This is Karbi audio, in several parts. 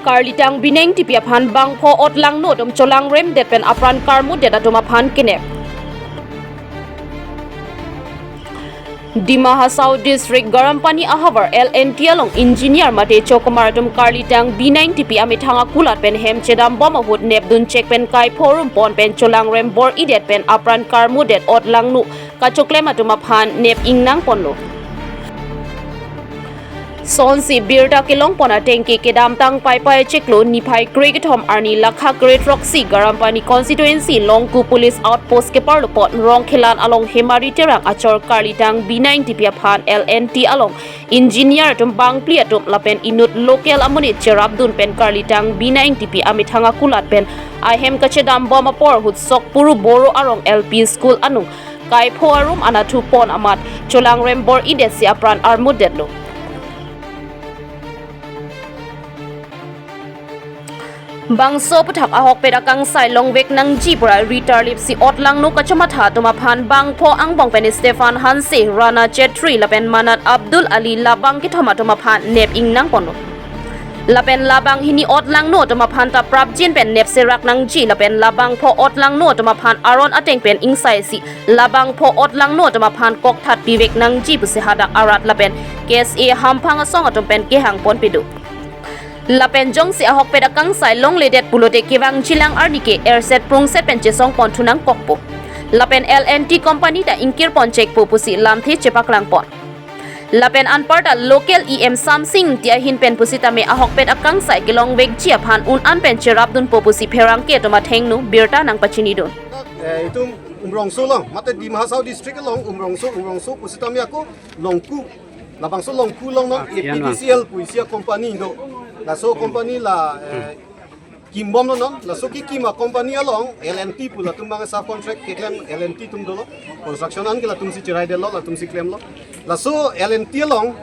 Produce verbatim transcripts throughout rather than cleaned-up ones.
Karlitang Binong Tipi aphan bangpho otlangno atum cholangrem det pen apran karmu det atum aphan kenep. Dima Hasao District Garampani ahavar L and T along engineer mate chokomar atum Karlitang Binong Tipi amethang akulat pen hem chedam bom ahut nepdun chek pen kaipho arum pon pen cholangrem bor-idet pen apran karmu det otlangno kachoklem atum aphan nep ingnang ponlo. Sonsi birta kelong pon atengke kedamtang Paipai chiklo niphai kre kethom arni lakha kre throksi Garampani constituency Longku police outpost keparlo pon Rongkhelan along Hemari Terang achor Karlitang Binong Tipi aphan L and T along engineer atum bangphli atum lapen inut local amonit cherapdun pen Karlitang Binong Tipi amethang akulat pen ahem kachedam bom apor ahut Sokpuru Boro Arong L P School anung kaipho arum anatthu pon amat cholangrem bor-idet si apran armu detlo. Bangso aphuthak ahokpet akangsai longvek nangji pura ritarlip si otlangno kachomatha atum aphan bangpho angbong pen Stephen Hanse, Rana Chetri lapen Manat Abdul Ali labang kethom atum aphan nep ingnang ponlo. Lapen labang hini otlangno atum aphan ta prapjin pen nep serak nangji lapen labangpho otlangno atum aphan aron ateng pen ingsai si labangpho otlangno atum aphan kokthat pivek nangji pusi hadak arat lapen K S A hamphang asong atum pen kehang ponpe do. Lapen jongsi ahokpet akangsai longledet pulote kevangjilang arni ke erset prungset pen chesong pon thu nangkokpo. Lapen L and T company ta ingkir pon chekpo pusi lamthe chepaklang pon. Lapen anparta local E M Samsing Ingti ahin pen pusitame ahokpet akangsai kelongvekji aphan un-an pen cherapdunpo pusi pherangke atum athengno birta nangpachinidun. Eh, itum Umrongso along, mate Dima Hasao district along, Umrongso, Umrongso pusitame ako Longku. Labangso Longku along non Ah, yan, A P D C L pu isi a-company do. Laso company la, eh, kimbomlo non, laso kekim a-company along L and T pu latum abang subcontract keklem L and T atum dolo. Construction an ke latumsi cheraidetlo, latumsi klemlo. Laso L and T along,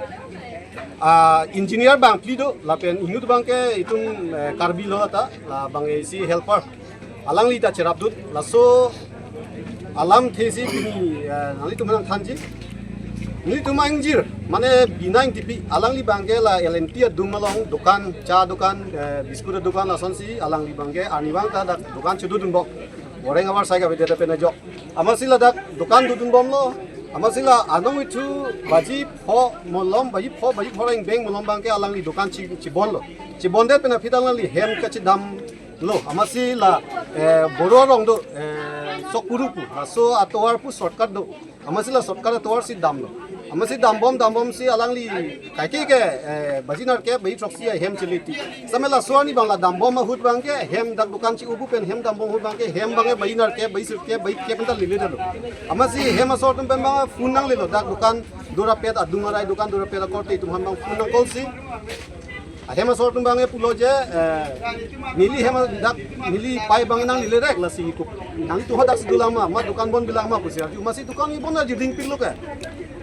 ah, engineer bangphli do, lapen inut abangke itum, eh, Karbi lo ta, labang isi helper. Alangli ta cherapdun, laso alamthe si pini, eh, nanglitum nangthanji. Nelitum angjir, mane Binong Tipi, alangli abangke la L and T adung along, dukan, cha dukan, eh, biscuit dukan, lasonsi alangli abangke, arnivang ta dak dukan chododunbom. Goreng abar sai kavedet pen ajok. Amatsi ladak dukan dodunbomlo. Amatsi la anong ithu baji pho malom, baji pho, baji pho reng beng malom abangke alangli dukan chi, chibonlo. Chibondet pen aphi ta alangli hem kachedamlo. Amatsi la, eh, Boro Arong do, eh, Sokpuru pu. Laso atovar pu shortcut do. Amatsi la shortcut atovar si damlo. Amatsi dambom, dambomsi alangli kaike ke, eh, baji nerkep, baji throksi ahem cheleti. Same laso arni abang la dambom ahut abangke, hem dak dukan chi-ubu pen hem dambom ahut abangke, hem abangke baji nerkep, baji sirkep, baji kep anta leledetlo. Amatsi hem asor atum pen abang phone nanglelo, dak dukan dorapet adung arai dukan dorapet akorte atum aphan abang phone nang-call si. Ahem asor atum abangke pulo je, eh, neli hem dak, neli pei abang nangleledetlo si ko. Nangtum hadak si dolang ma, ma dukan bonbilang ma pusi. Amatsi dukan ibon aji dingpiklo ke.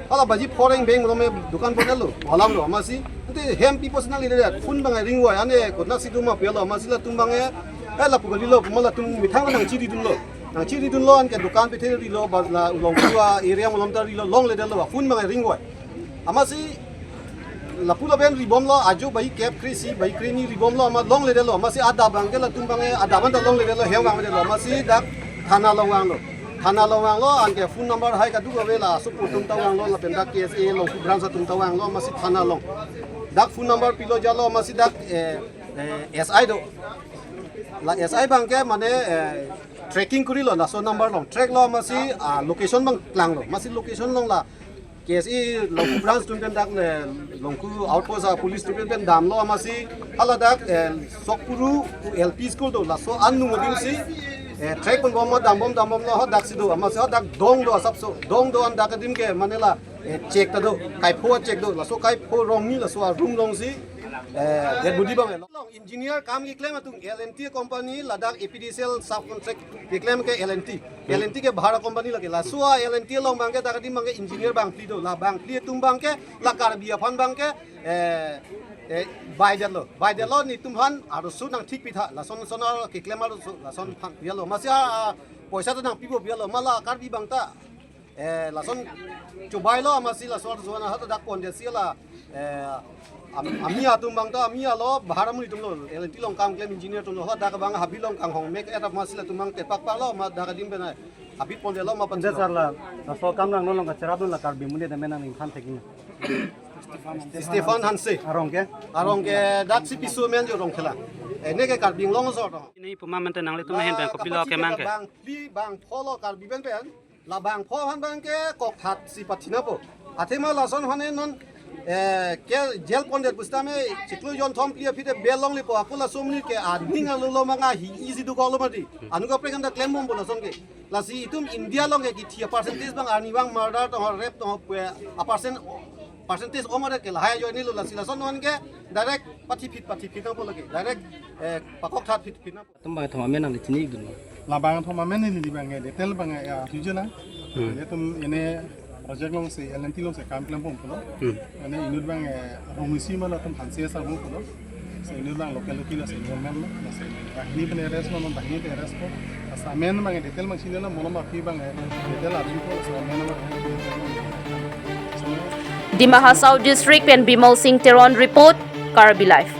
Hala baji pho reng beng malom dukan bonlo, alamlo, amatsi. Ante hem pi pusi nangledet, phone abang ringvoi, ane konatsi do ma pulo, amatsi latum abangke, eh, lapu kalilo, ma latum methang nangchiridunlo. Nangchiridunlo, anke dukan pethe rilo, ba la Longku a-area malom ta rilo, longledetlo, phone abang ringvoi. Amatsi lapu lapen ribomlo, ajo baji kep kre-isi, baji kreni ribomlo, amat longledetlo, amatsi adap abangke latum abangke, adap anta longledetlo, hem abang ledetlo, amatsi dak thana along vanglo. Thana along vanglo, anke phone number hai kadokave laso atum ta vanglo, lapen dak K S A Longku branch atum ta vanglo, amatsi thana along. Dak phone number pilo jalo, amatsi dak, eh, eh, S I do. La S I abangke mane, eh, tracking kurilo, laso number along tracklo, amatsi, ah, location abang klanglo, amatsi location along la K S A Longku branch atum pen dak le Longku outpost a-police atum pen damlo, amatsi hala dak, eh, Sokpuru L P school do, laso anung adim si, eh, track ponbom ma dambom dambomlo, hadak si do, amatsi hadak dong do asapso, dong do an dak adim ke mane la, eh, chek ta do, kaipho chek do, laso kaipho arong ni laso a-room alongsi, eh, dead body abang lo. Engineer kam keklem atum L and T company ladak A P D C L subcontract keklem ke L and T. L and T ke bahar company lake. Laso a-L and T along abangke dak adim abangke engineer bangphli do. La bangphli atum abangke la Karbi aphan abangke, eh, eh, baidetlo. Baidetlo nelitum aphan arloso nangthik pitha. Lason son a keklem arloso, lason aphan yalo. Amatsi a, a, poisa ta nangpipo yalo. Ma la Karbi abang ta Eh, lason chobai lo amatsi laso arjuan ahat dak pondet si la, eh, am-, ami atum abang ta ami alo bahar amuli atum lo, L and T along kam klem engineer atum lo, hadak abang habi along kanghong mek et amatsi latum abang tepak pak lo, amat dak adim pen ai habi pondet lo, amat Ante pondet lo. Sir la, laso akam nang non along kacherap non la Karbi amonit amen nangli than thekji? Stephen Hanse. Arong ke? Arong ke dak si pisu men jo rong khela. Eh, ne ke Karbi Anglong asor to. Ini puma mente nanglitum ahin pen kopilo kepasi kemang ke? Bang phli bang pho lo Karbi pen pen. La bang pho aphan abang ke kokthat si pathi nangpo. Athema lason aphan non, eh, ke jail pondet pusitame chiklo jonthom phli aphi te bail longle po, ako laso amonit ke aning alo lo manga hi isi dukok lo mati. Anut kaprek anta klem bompo lason ke. Lasi itum India along ke kithi a-percentage abang arnivang murder tong, rape tong, pue a-percent, percentage om adet ke lahai ajoine lo, lasi lason non ke direct pathi phit, pathi phit nangpo lake. Direct, eh, pakokthat phit phit nangpo. Atum bang thom amen nangli chini ikdun ma? La bang thom amen neli abang ke detail abang ya tujuh lah. Hmm. Itum ini project along si L and T along si kam klem bompo lo. Hmm. Ini inut abang, eh, Rongsi ma latum Hanse asar bompo lo. Si inut abang local local si inut abang lo. Si banghini pen arrest lo, banghini pen arrest po. Asa amen abang detail abang chini lo, malom aphi abang detail abang po, asa amen abang. Dima Hasao District pen Bimal Singh Teron report, Karbi Live.